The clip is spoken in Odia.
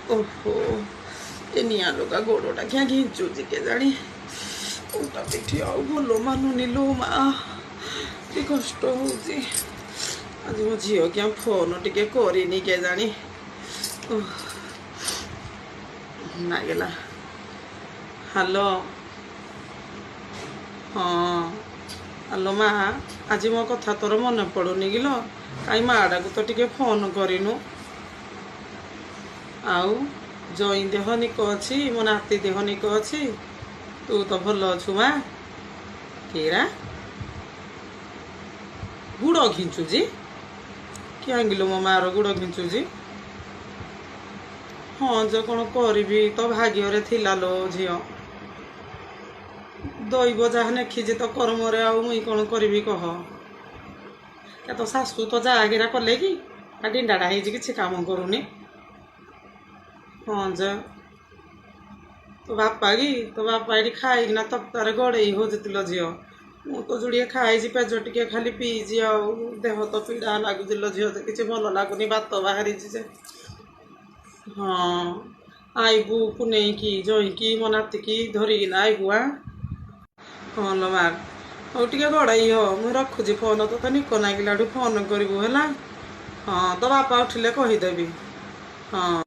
ଓହୋ, ଏ ନିଆଁ ଲଗା ଗୋଡ଼ଟା କିଆ ଘିଞ୍ଚୁଛି କେଜାଣି। ଅଣ୍ଟା ପିଠି ଆଉ ଭଲ ମାନୁନି ଲୋ ମା, କି କଷ୍ଟ ହଉଛି। ଆଜି ମୋ ଝିଅ କିଆ ଫୋନ ଟିକେ କରିନି କେଜାଣି। ଓଃ, ନାଗିଲା। ହ୍ୟାଲୋ, ହଁ, ହ୍ୟାଲୋ ମା, ଆଜି ମୋ କଥା ତୋର ମନେ ପଡ଼ୁନି କିଲୋ? କାଇଁ ମାଆଟାକୁ ତ ଟିକେ ଫୋନ କରିନୁ। ଆଉ ଜଇଁ ଦେହ ନିକ ଅଛି? ମୋ ନାତି ଦେହ ନିକ ଅଛି? ତୁ ତ ଭଲ ଅଛୁ ମା? କିରା ଗୁଡ଼ ଘିଞ୍ଚୁଛି କି ଆଙ୍ଗିଲୁ? ମୋ ମାର ଗୁଡ଼ ଘିଞ୍ଚୁଛି? ହଁ ଯେ, କ'ଣ କରିବି, ତ ଭାଗ୍ୟରେ ଥିଲା ଲୋ ଝିଅ। ଦଇବ ଯାହା ନେଖିଛି ତ କର୍ମରେ, ଆଉ ମୁଇଁ କ'ଣ କରିବି କହ। ତୋ ଶାଶୁ ତ ଯାହା କଲେ କି ଡିଣ୍ଡାଟା ହେଇଛି, କିଛି କାମ କରୁନି। ହଁ ଯେ, ତୋ ବାପା କି, ତୋ ବାପା ଏଠି ଖାଇକିନା ତକ୍ତାରେ ଗଡ଼େଇ ହଉଥିଲେ ଝିଅ। ମୁଁ ତ ଯୋଡ଼ିଏ ଖାଇଛି, ପେଜ ଟିକେ ଖାଲି ପିଇଛି, ଆଉ ଦେହ ତ ପୀଡ଼ା ଲାଗୁଛି ଲୋ ଝିଅ, ଯେ କିଛି ଭଲ ଲାଗୁନି, ବାତ ବାହାରିଛି ଯେ। ହଁ, ଆଇବୁ ପୁନେଇକି, ଜଇଁକି ମୋ ନାତିକି ଧରିକିନା ଆଇବୁ। ଆ ହଁ ଲୋ ମା, ହଉ ଟିକେ ଗଡ଼େଇ ହ, ମୁଁ ରଖୁଛି ଫୋନ। ତୋତେ ନିକ ନାଗିଲାଠୁ ଫୋନ କରିବୁ ହେଲା। ହଁ, ତୋ ବାପା ଉଠିଲେ କହିଦେବି। ହଁ।